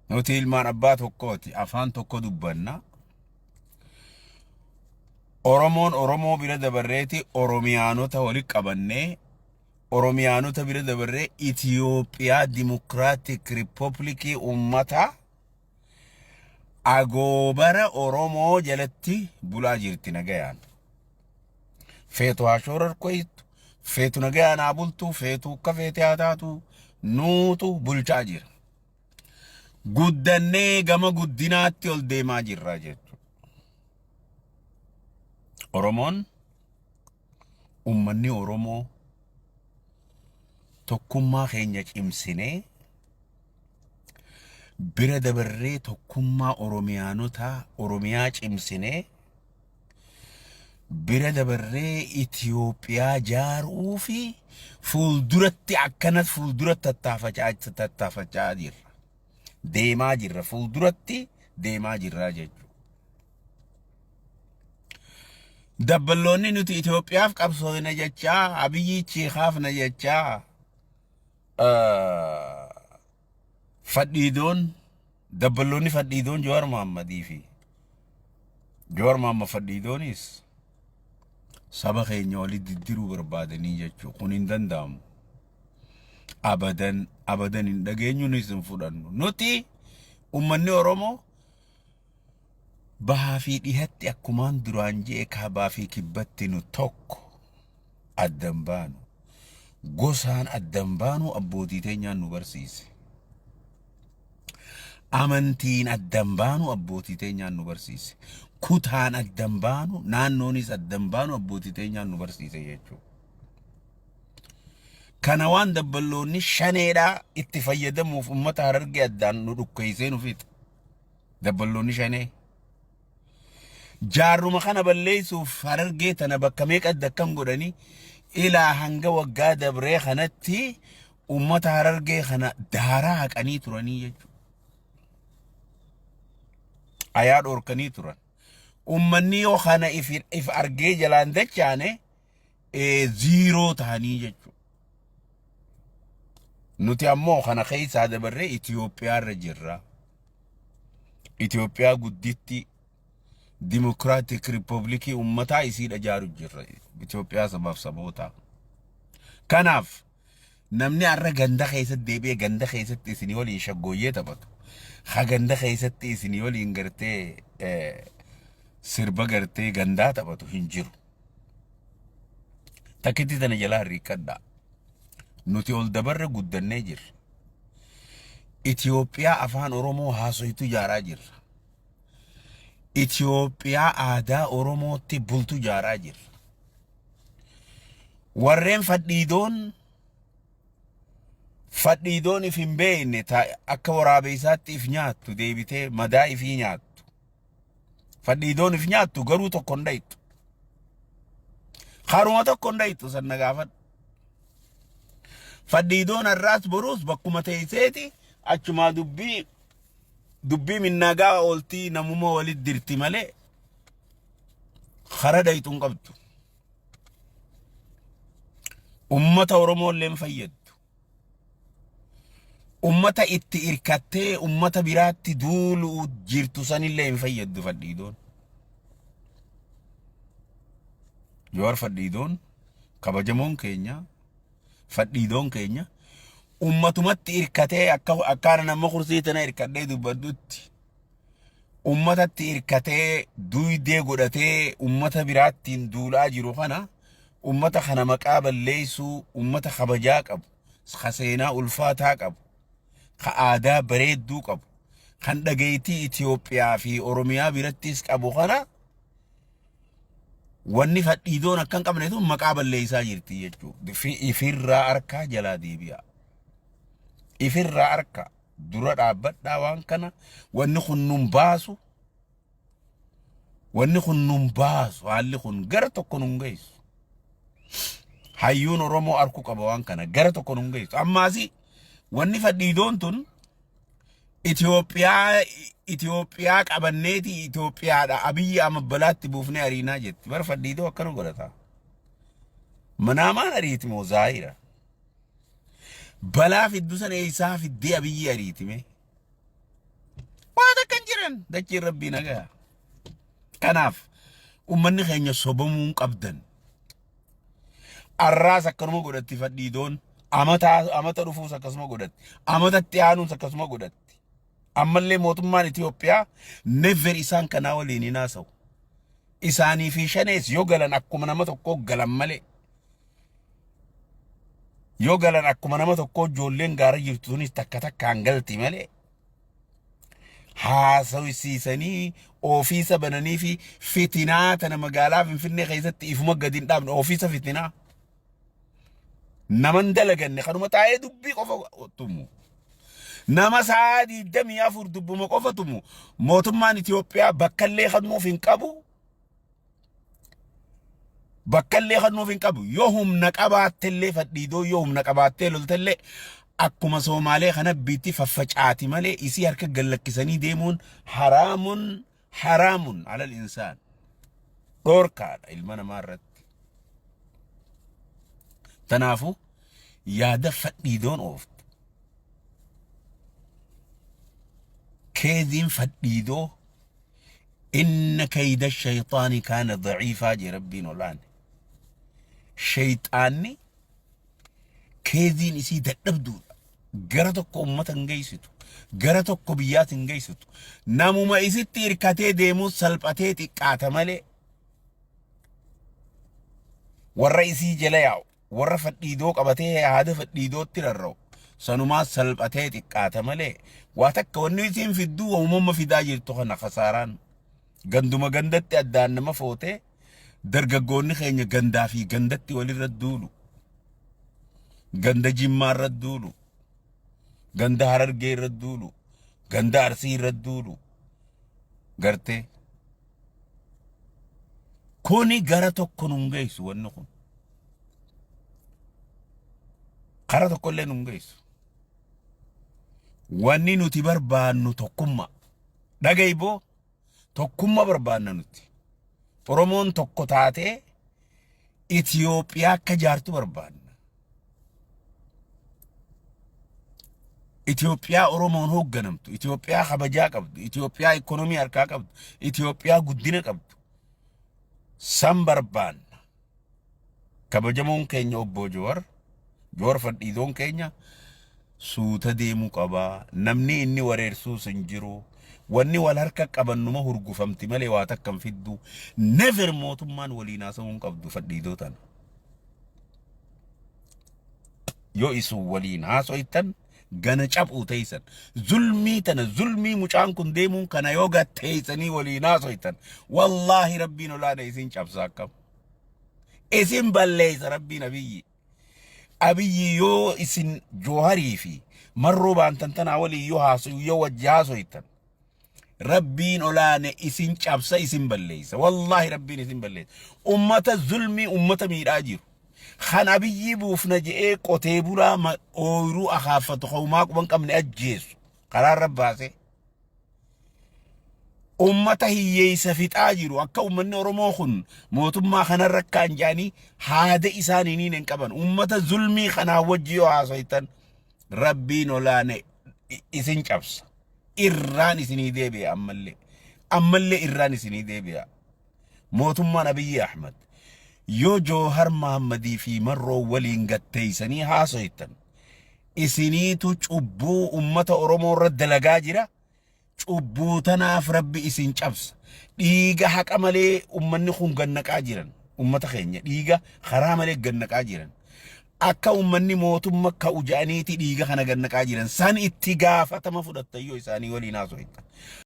Nuti ilmaan abbaa tokkooti. Afaan tokko dubbanna. Oromoon Oromoo bira dabarreeti Oromiyaanota walitti qabannee Oromiyaanota bira dabarree Itiyoophiyaa Dimokiraatik Riippooplikii Uummataa agoobara Oromoo jalatti bulaa jirti nagayaan. Feetu haa shoorarkoytu, feetu nagayaan haa bultu, feetu akka feete haa taatu, nuutu bulchaa jira. Guddannee gama guddinaatti ol deemaa jirra jechuudha. Oromoon ummanni Oromoo tokkummaa keenya cimsinee bira dabarree tokkummaa Oromiyaanotaa Oromiyaa cimsinee bira dabarree Itiyoophiyaa jaaruu fi fuulduratti akkanas fuulduratti tattaafachaa tattaafachaa jirra. Deemaa jirra fuulduratti deemaa jirra jechuudha. Dabballoonni nuti Itoophiyaaf qabsoofna jechaa Abiyyi chiikaafna jechaa fadhiidoon dabballoonni fadhiidoon Jawaar Mohammadii fi Jawaar Mohammad fadhiidoonis saba keenya walitti diddiruu barbaadanii jechuu kun hin danda'amu. Abadan abadan hin dhageenyunis hin fudhannu. Nuti uummanni Oromoo Bahaa fi dhihatti akkumaan duraan je'e kaabaa fi kibbatti nu tokko adda hin baanu. Gosaan adda hin baanu abbootii teenyaan nu barsiise. Amantiin adda hin baanu abbootii teenyaan nu barsiise. Kutaan adda hin baanu naannoonis adda hin baanu abbootii teenyaan nu barsiise jechuudha. Kana waan dabballoonni shaneedhaa itti fayyadamuuf uummata Harargee addaan nu dhukkeessee nu fixa. Dabballoonni shanee. Jaarruma kana balleessuuf Harargee tana bakka meeqatti akkam godhanii ilaa hanga waggaa dabree kanatti uummata Harargee kana daaraa haqanii turanii jechuudha. Ayaa dhoorkanii turan. Uummanni yoo kana if argee jalaan dachaane ziiroo ta'anii jechuudha. Nuti ammoo kana keessaa dabarree Itoophiyaa irra jirra. Itoophiyaa gudditti Dimokiraatik Riippooblikii uummataa isiidha ijaaru jirra. Itoophiyaa sabaaf sabootaa. Kanaaf namni har'a ganda keessatti deebi'ee ganda keessatti isinii waliin shaggooyyee taphatu. Ha ganda keessatti isinii waliin gartee sirba gartee gandaa taphatu hin jiru. Takkitti tana jalaa hirriiqqadhaa. Nuti ol dabarre guddannee jirra. Itoophiyaa afaan Oromoo haasoytu ijaaraa jirra. Itoophiyaa aadaa Oromootti bultu ijaaraa jirra. Warreen fadhiidoon fadhiidoon if hin beekne akka waraabeessaatti if nyaattu deebitee madaa ifii nyaattu. Fadhiidoon if nyaattu garuu tokko hin dhayxu. Karuma tokko hin dhayxu san na gaafadhu. Fadhiidoon har'aas boruus bakkuma teesseeti achumaa dubbii dubbii minnagaa ooltii namuma walitti dirti malee kara dhayxu hin qabdu. Ummata Oromoo illee hin fayyaddu. Ummata itti irkattee ummata biraatti duuluu jirtu sanillee hin fayyaddu fadhiidoon. Jawaar fadhiidoon kabajamoon keenya fadhiidoon keenya ummatumatti irkatee akka akkaana nama kursii tana irkadhee dubbadhutti ummatatti irkatee duydee godhatee ummata biraattiin duulaa jiru kana ummata kana maqaa balleessuu ummata kabajaa qabu ka seenaa ulfaataa qabu ka aadaa bareedduu qabu kan dhageettii Itoophiyaa fi Oromiyaa birattis qabu kana wanni fadhiidoon akka hin qabne tun maqaa balleessaa jirti jechuudha. Ifirraa harkaa jalaa deebi'a. Ifirraa harkaa. Dura dhaabbadhaa waan kana wanni kun nun baasu wanni kun nun baasu haalli kun gara tokko nun geessu. Hayyuun Oromoo arkuu qaba waan kana gara tokko nun geessu. Ammaasi wanni fadhiidoon tun Itoophiyaa Itoophiyaa qabanneeti Itoophiyaadha Abiyyi Ahmad balaatti buufnee ariinaa jetti. Bara fadhiidoo akkana godhata. Manaamaan ariiti moo zaahira? Balaa fiddu sana eessaa fiddee Abiyyi ariiti mee? Abadan, dachiin rabbii nagaa. Kanaaf ummanni keenya sobamuu hin qabdan. Arraas akkanuma godhatti fadhiidoon, amata amata dhufuus akkasuma godhatti, amatatti aanuus akkasuma godhatti. Ammallee mootummaan Itoophiyaa never isaan kanaa waliin hin haasa'u. Isaanii fi shanees yoo galan akkuma nama tokkoo galan malee. Yoo galan akkuma nama tokkoo ijoolleen gaara jirtu tunis takka takkaan galti malee. Haasawisiisanii ofiisa bananii fi fitinaa tana magaalaa Finfinnee keessatti ifuma gadi hin dhaabne, ofiisa fitinaa. Naman dalaganne kanuma taa'ee dubbii qofa tumu. Nama sa'a 24 dubbuma qofa tumu. Mootummaan Itoophiyaa bakkallee kennuuf hin qabu. Bakkallee kennuuf hin qabu. Yoo humna qabaattellee, fadhiidoo yoo humna qabaattee loltellee, akkuma Soomaalee kana biitti faffacaati malee isii harka gallakkisanii deemuun haraamun, haraamun alal insaan. Dhoorkaadha ilma namaa irratti. Tanaafuu yaada fadhiidoon ooftu. Keeziin fadhiidoo inna kayda shayxaani kaana daciifaa jee rabbiin olaane. Shayxaanni keeziin isii dadhabduudha. Gara tokko ummata hin geessitu. Gara tokko biyyaas hin geessitu. Namuma isitti hirkatee deemuus salphatee xiqqaata malee warra isii jala yaa'u, warra fadhiidoo qabatee haada fadhiidootti rarra'u sanumaa salphatee xiqqaata malee waa takka wanni isiin fidduu uumama fidaa jirtu kana kasaaraan ganduma gandatti addaan nama footee dargaggoonni keenya gandaa fi gandatti walirra duulu, ganda Jimmaa irra duulu, ganda Harargee irra duulu, ganda Arsii irra duulu. Gartee kuni gara tokko nun geessu, wanni kun kara tokkollee nun geessu. Wanni nuti barbaannu tokkummaa. Dhaga'i boo, tokkummaa barbaanna nuti. Oromoon tokko taatee Itiyoophiyaa akka jaartu barbaanna. Itiyoophiyaa Oromoon hoogganamtu, Itiyoophiyaa kabajaa qabdu, Itiyoophiyaa ikoonomii harkaa qabdu, Itiyoophiyaa guddina qabdu. San barbaanna. Kabajamoon keenya obbo Joowar, Joowar Fadhiidoon keenya suuta deemuu qaba. Namni inni wareersuus hin jiru. Wanni wal harka qabannuma hurgufamti malee waa takka hin fiddu. Never mootummaan waliin haasa'uu hin qabdu fadhiidoo tana. Yoo isin waliin haasoytan gana caphuu teessan. Zulmii tana, zulmii mucaan kun deemuun kana yoo gatteessanii waliin haasoytan, wallaahi rabbiin olaana isin cabsa akkam. Isin balleessa rabbiin Abiyyi. Abiyyi yoo isin Jooharii fi Marroo baantan tanaa waliin yoo haasoyu, yoo wajji haasoytan, rabbiin olaane isin cabsa, isin balleessa. Wallaahi rabbiin isin balleessa. Ummata zulmii ummata miidhaa jiru. Kan Abiyyii buufna je'ee qotee bulaa ooyiruu akaaffatu haumaa quban qabne ajjeesu karaa irra baasee. Ummata hiyyeessa fixaa jiru, akka ummanni Oromoo kun mootummaa kanarra akkaan jedhanii haada isaanii niin hin qaban. Ummata zulmii kanaa wajji yoo haasoytan rabbiin olaane isin cabsa. Irraan isinii deebi'a ammallee. Ammallee irraan isinii deebi'a. Mootummaan Abiyyi Ahmad yoo Joohar Mahammadii fi Marroo waliin gatteessanii haasoytan isiniitu cubbuu ummata Oromoo irra dalagaa jira. Cubbuu tanaaf rabbi isin cabsa. Dhiiga haqa malee ummanni kun gannaqaa jiran. Ummata keenya dhiiga karaa malee gannaqaa jiran. Akka ummanni mootumma ka'u jedhaniiti dhiiga kana gannaqaa jiran. San itti gaafatama fudhattan yoo isaanii waliin haasoytan.